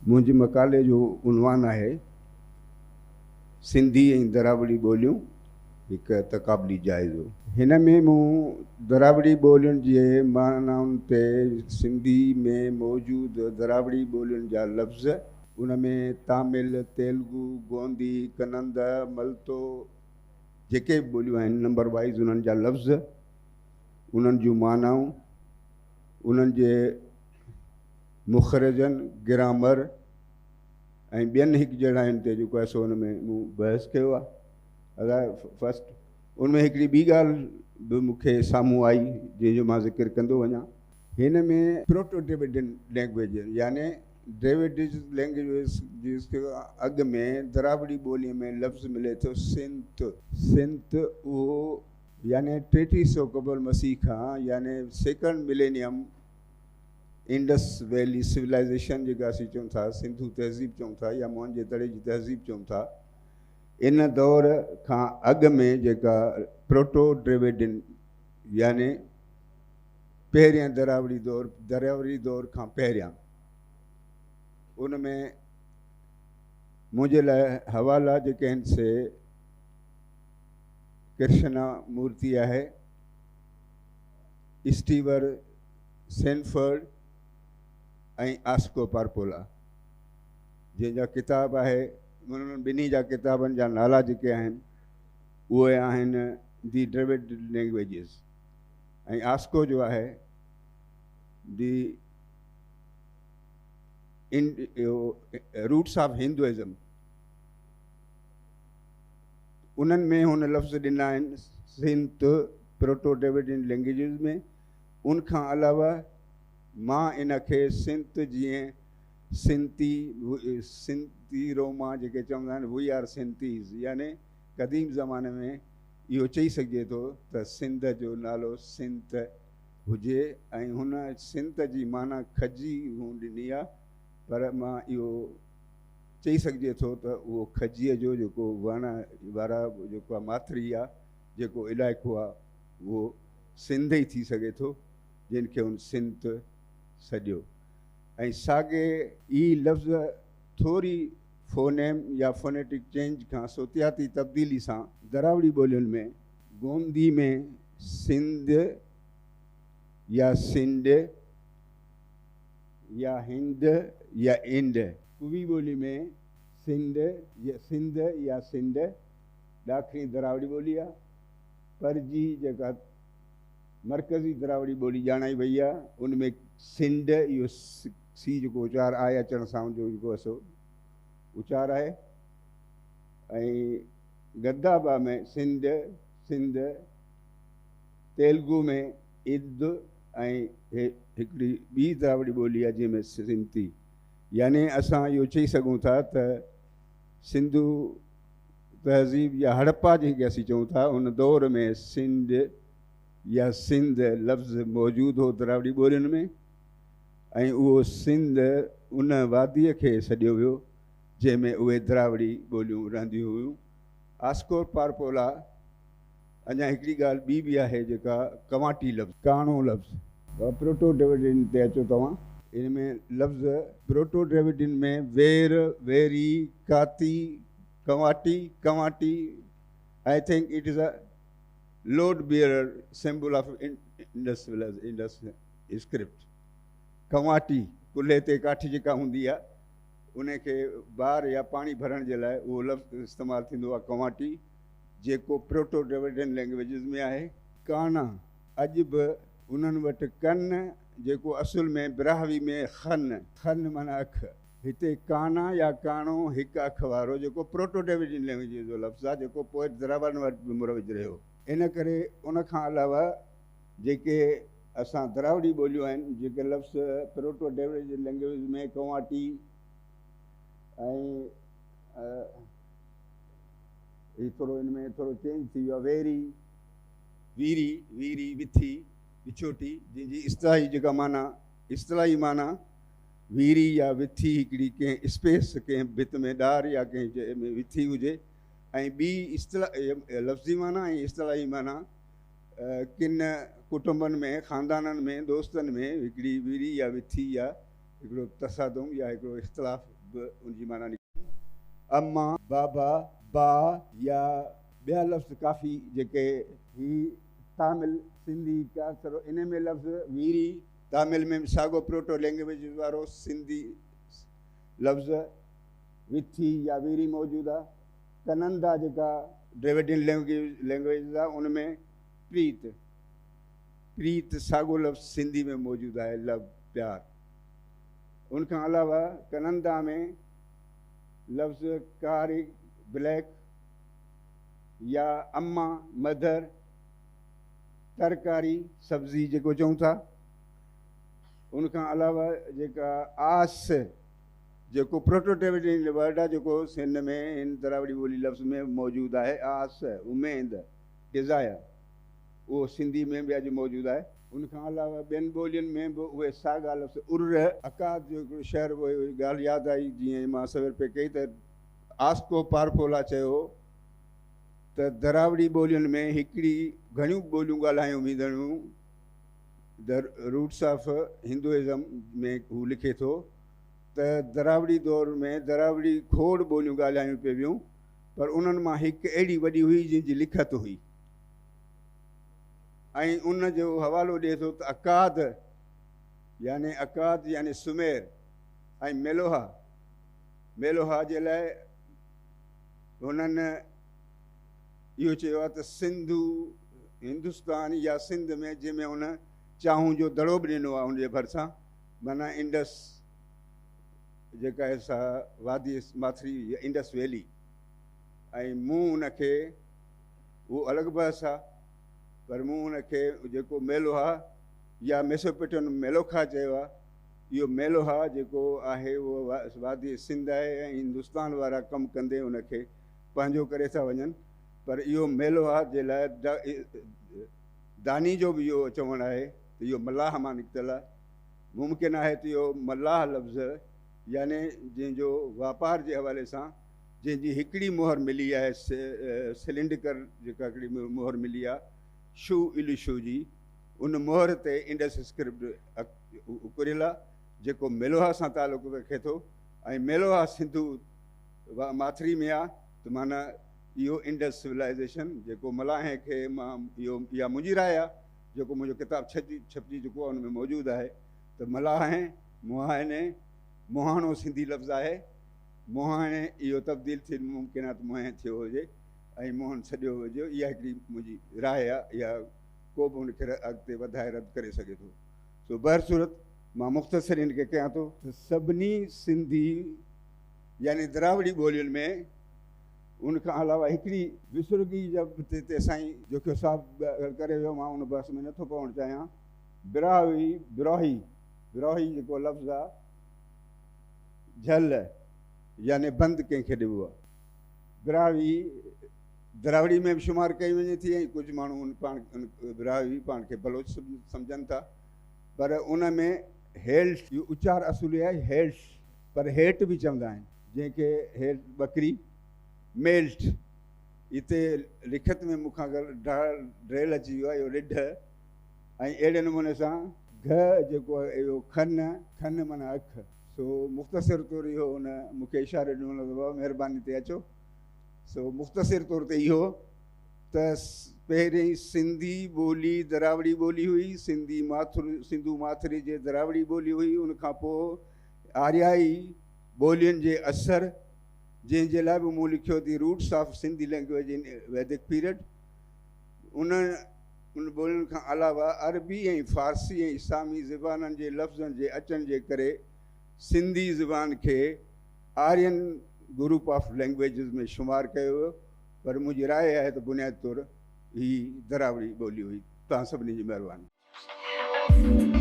منهنجي مقالي جو عنوان آهي سنڌي ۽ دراوڙي ٻوليون هڪ تقابلي جائزو. هن ۾ مون دراوڙي ٻولين جي معنائن تي سنڌي ۾ موجود دراوڙي ٻولين جا لفظ، ان ۾ تامل، تيلگو، گوندي، ڪنند، ملتو جيڪي به ٻوليون آهن نمبر وائيز انهن جا لفظ، انهن جون معنائون، انهن جي مخرجن، گرامر ۽ ٻين هڪجهڙاين تي جيڪو آهي سو ان ۾ مون بحث ڪيو آهي. ادا فرسٽ ان ۾ هڪڙي ٻي ڳالهه به مون کي سامهون آئي جنهن جو مان ذڪر ڪندو وڃان. هن ۾ پروٽو ڊريوڊين لينگويج يعني ڊريوڊز لينگويج جي اڳ ۾ دراوڙي ٻوليء ۾ لفظ ملي ٿو سنت. سنت اهو يعني 33 سو قبل مسيح کان يعني second millennium Indus valley civilization جيڪا اسين چئون ٿا، سنڌو تهذيب چئون ٿا يا موهن جي دڙي جي تهذيب چئون ٿا، ان دور کان اڳ ۾ جيڪا پروٽو ڊريوڊين يعني پهريان دراوڙي دور، دراوڙي دور کان پهريان، ان ۾ منهنجي لاء حوالا جيڪي آهن سي ڪرشنا مورتي آهي، اسٽيور سينفرڊ ۽ آسڪو پارپولا جنهن جا ڪتاب آهي. انهن ٻنهي جا ڪتابن جا نالا جيڪي آهن اهي آهن the ڊريوڊ لينگويجز ۽ آسڪو جو آهي the roots of Hinduism. انهن ۾ هن لفظ ڏنا آهن سنت پروٽو ڊريوڊين لينگويجز ۾. ان کان علاوه مان ان کي سنت جيئن سنتي، سنتي روما جيڪي چوندا آهن وي آر سنتيز، يعني قديم زماني ۾ اهو چئي سگهجي ٿو ته سنڌ جو نالو سنت هجي ۽ هن سنت جي معنيٰ کجي هون ڏني آ، پر مان اهو چئي سگهجي ٿو ته اهو کجيء جو جيڪو وڻ وارا جيڪو آ ماٿري آ جيڪو علائقو آ اهو سنڌ ئي ٿي سگهي ٿو جنھن کي هن سنت سڏيو ۽ ساڳي ئي لفظ ٿوري فونيم يا فونيٽڪ چينج کان صوتياتي تبديلي سان دراوڙي ٻولين ۾ گوندي ۾ سنڌ يا سنڊ يا هند يا انڊ. ڪوي ٻولي ۾ سنڊ يا سنڌ يا سنڊ ڏاکڻي دراوڙي ٻولي آ. پر جي جيڪا مرڪزي دراوڙي ٻولي ڄاڻائي وئي آهي ان ۾ سنڊ اهو سي جيڪو اچار آهي اچڻ سان ان جو جيڪو سو اچار آهي ۽ گدابا ۾ سنڌ سنڌ تيلگو ۾ اد ۽ هڪڙي ٻي دراوڙي ٻولي آهي جنهن ۾ سنتي يعني اسان اهو چئي سگهون ٿا ته سنڌو تهذيب يا هڙپا جنهن کي اسين چئون ٿا ان دور ۾ سنڌ يا سنڌ لفظ موجود هو دراوڙي ٻولين ۾ ۽ اهو سنڌ ان واديء کي سڏيو ويو جنهن ۾ اهي دراوڙي ٻوليون رهنديون هيون. آسڪور پارپولا اڃا هڪڙي ڳالهه ٻي به آهي جيڪا ڪنواٽي لفظ. ڪاڻو لفظ. پروٽو ڊريوڊين تي اچو توهان. ان ۾ لفظ پروٽو ڊريوڊين ۾ وير، ويري، ڪاتي، ڪنواٽي، ڪنواٽي، I think it is a load bearer symbol of Indus Indus script. ڪنواٽي، ڪلهي تي ڪاٺي جيڪا هوندي آهي ان کي بار يا پاڻي ڀرڻ جي لاء اهو لفظ استعمال ٿيندو آهي ڪنواٽي، جيڪو پروٽو ڊريوڊين لينگويجز ۾ آهي. ڪانا، اڄ به انهن وٽ ڪن، جيڪو اصل ۾ براهوي ۾ خن، خن معنيٰ اک، هتي ڪانا يا ڪاڻو هڪ اک وارو، جيڪو پروٽو ڊريوڊين لينگويج جو لفظ آهي، جيڪو پوء دراوڙن وٽ به مروج رهيو. ان ڪري ان کان علاوه جيڪي اسان دراوڙي ٻوليون آهن، جيڪي لفظ پروٽو ڊريوڊين لينگويج ۾ ڪنواٽي ۽ هي ٿورو ان ۾ ٿورو چينج ٿي ويو آهي، ويري، ويري، ويري، وٿي، وڇوٽي، جنهن جي اصطلاحي جيڪا معنيٰ، اصطلاحي معنيٰ ويري يا وٿي هڪڙي ڪنهن اسپيس، ڪنهن ڀت ۾ ڏار يا ڪنهن جاء ۾ وٿي هجي ۽ ٻي اصطلاح لفظي معنيٰ ۽ اصطلاحي معنيٰ ڪن ڪٽنبن ۾، خاندانن ۾، دوستن ۾ هڪڙي ويري يا وٿي يا هڪڙو تصادم يا هڪڙو اختلاف به ان جي معنيٰ نڪري. اما، بابا، با يا ٻيا لفظ ڪافي جيڪي هي تامل، سنڌي ڪا سرو ان ۾ لفظ ويري، تامل ۾ به ساڳو پروٽو لينگويج وارو سنڌي لفظ وٿي يا ويري موجود آ. ڪنندا جيڪا ڊريوڊين لينگويج آ ان ۾ پريت، پريت ساڳو لفظ سنڌي ۾ موجود آهي، لو، پيار. ان کان علاوه ڪنندا ۾ لفظ ڪاري، بليڪ، يا اما، مڌر، ترڪاري، سبزي جيڪو چئون ٿا. ان کان علاوه جيڪا آس جيڪو پروٽو ڊريوڊين ورڊ آهي جيڪو سنڌ ۾ هن دراوڙي ٻولي لفظ ۾ موجود آهي، آس، اميد، ڊزائر، اهو سنڌي ۾ به اڄ موجود آهي. ان کان علاوه ٻين ٻولين ۾ به اهي ساڳا لفظ ار، اڪاد جو هڪڙو شهر به هيو، ڳالهه ياد آئي جيئن مان سوير پئي ڪئي ته آسڪو پارپولا چيو هو ته دراوڙي ٻولين ۾ هڪڙي گهڻيون ٻوليون ڳالهايون ويندڙ هيون، The Roots of Hinduism ۾ هو لکي ٿو ته دراوڙي دور ۾ دراوڙي کوڙ ٻوليون ڳالهايون پئي ويون پر انهن مان هڪ اهڙي وڏي هئي جنهن جي لکت هئي ۽ ان جو حوالو ڏئي ٿو ته اڪاد يعني اڪاد يعني سمير ۽ ميلوها، ميلوها جي لاء هنن اهو چيو آهي ته سنڌو هندستان يا سنڌ ۾ جنهن ۾ هن چانهون جو دڙو به ڏنو آهي ان جي ڀرسان معنيٰ انڊس جيڪا آهي سا وادي ماٿري يا انڊس ويلي ۽ مون ان کي اهو الڳ بحث آهي پر مون ان کي جيڪو ميلوها يا ميسوپٽن ميلوکا چيو آهي اهو ميلوها جيڪو آهي اهو وادي سنڌ آهي ۽ هندستان وارا ڪم ڪندي ان کي پنهنجو ڪري ٿا وڃن پر اهو ميلوها جي لاء داني جو به اهو چوڻ آهي ته اهو ملاح مان نڪتل آهي. ممڪن آهي ته اهو ملاح لفظ يعني جنهن جو واپار جي حوالي سان جنهن جي هڪڙي مهر ملي آهي سلنڊڪر جيڪا هڪڙي مهر ملي آهي شو الشو جي ان مهر تي انڊس اسڪرپٽ اڪريل آهي جيڪو ميلوها سان تعلق رکي ٿو ۽ ميلوها سنڌو ماٿري ۾ آهي ته معنيٰ اهو انڊس سولائيزيشن جيڪو ملاحين کي مان اهو اها منهنجي راء آهي جيڪو منهنجو ڪتاب ڇپجي ڇپجي چڪو آهي ان ۾ موجود آهي ته ملاحين مهائني مهاڻو سنڌي لفظ آهي مهاڻي اهو تبديل ٿي ممڪن آهي ته مهين ٿيو هجي ۽ موهن سڏيو هجي اها هڪڙي منهنجي راء آهي اها ڪو به ان کي اڳتي وڌائي رد ڪري سگهي ٿو سو بهر صورت مان مختصر ان کي ڪيان ٿو ته سڀني سنڌي يعني دراوڙي ٻولين ۾ ان کان علاوه هڪڙي وسرڳي جا تي سائين جوکيو صاحب ڳالهه ڪري ويو مان ان بحث ۾ نٿو پوڻ چاهيان براهوي بروهي بروهي جيڪو لفظ آهي جهل يعني بند ڪنهن کي ڏبو آهي. براهوي دراوڙي ۾ به شمار ڪئي وڃي ٿي ۽ ڪجهه ماڻهو ان پاڻ براهوي پاڻ کي بلوچ سمجهن ٿا پر ان ۾ هيلٽ جو اچار اصولي آهي هيلٽ پر هيٽ به چوندا آهن جنهن کي هيلٽ ٻڪري ميلٽ هتي لکت ۾ مون کان ڊريل اچي ويو آهي اهو رڍ ۽ اهڙي نموني سان گهه جيڪو آهي اهو کن، کن معنيٰ اک، سو مختصر طور اهو هن مون کي اشارو ڏنو ته بابا مهرباني تي اچو، سو مختصر طور تي اهو ته پهرين سنڌي ٻولي دراوڙي ٻولي هئي، سنڌي ماٿر سنڌو ماٿري جي دراوڙي ٻولي هئي، ان کان پوء آريائي ٻولين جي اثر جنهن جي لاء به مون لکيو the roots of Sindhi language in Vedic period ان ان ٻولين کان علاوه عربي ۽ فارسي ۽ سامي زبانن جي لفظن جي اچڻ جي ڪري سنڌي زبان کي آرين گروپ آف لينگويجز ۾ شمار ڪيو ويو پر منهنجي راء آهي ته بنيادي طور هي دراوڙي ٻولي هئي. توهان سڀني جي مهرباني.